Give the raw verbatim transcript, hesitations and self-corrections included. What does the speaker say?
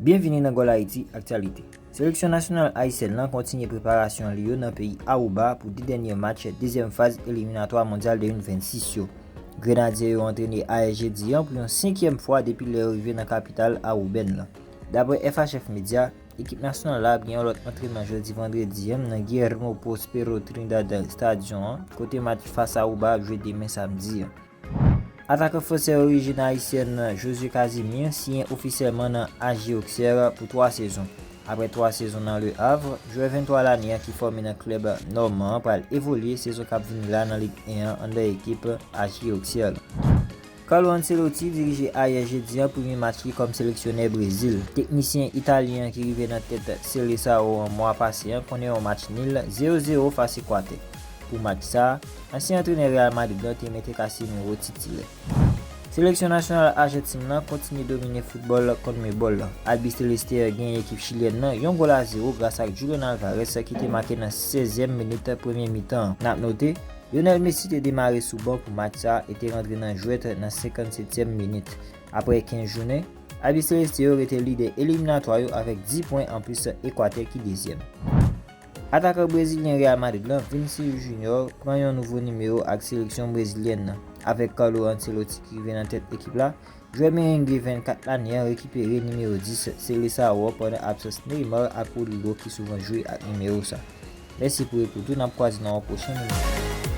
Byenvini nan Gòl Ayiti Aktyalite. Seleksyon nasyonal ayisyèn nan kontinye preparasyon li yo nan peyi Aruba pou de dènye match dezyèm faz eliminatwa mondyal de mil vennsis yo. Grenadye yo antrene ayè jedi an pou yon senkyèm fwa depi lè yo rive nan kapital arubèn lan. Dapre F H F Media, ekip nasyonal la ap gen yon lòt antrènman jodi vandredi an nan Guillermo Prospero Trinidad Stadion an, kote match fas Aruba ap jwe demen samdi an. Atakan fransè orijin ayisyèn nan, Josué Casimir, siyen ofisyèlman nan A J Auxerre pou twa sezon. Apre twa sezon nan Le Havre, jwè venntwa lane an ki fòme nan klèb nòman an pral evolye sezon k ap vini la nan Lig en an anndan ekip A J Auxerre la. Carlo Ancelotti dirije ayè jedi an premye match li kòm seleksyonè Brezil. Teknisyen italyen an ki rive nan tèt Seleção an mwa pase an konnen yon match nil zewo zewo fas Ekwatè. Pou match sa a, ansyen antrenè Real Madrid lan te mete Casemiro titilè. Seleksyon nasyonal Ajantin nan kontinye domine foutbòl CONMEBOL la. Albiceleste genyen ekip chilyèn nan yon gòl a zewo gras ak Julian Alvarez ki te make nan sèzyèm minit premye mitan an. N ap note, Lionel Messi te demare sou ban pou match sa a e te rantre nan jwèt nan senkannsetyèm minit. Apre kenz jounen, Albiceleste yo rete lidè eliminatwa yo avèk dis pwen anplis Ekwatè ki dezyèm. Atakan brezilyen Real Madrid lan, Vinicius Junior, pran yon nouvo nimewo ak seleksyon brezilyèn nan. Avèk Carlo Ancelotti ki rive nan tèt ekip la, jwè merenge vennkat lane an rekipere nimewo dis Seleção pandan absans Neymar ak Rodrygo ki souvan jwe ak nimewo sa. Mèsi pou ekout ou, n ap kwaze nan yon pwochen nimewo.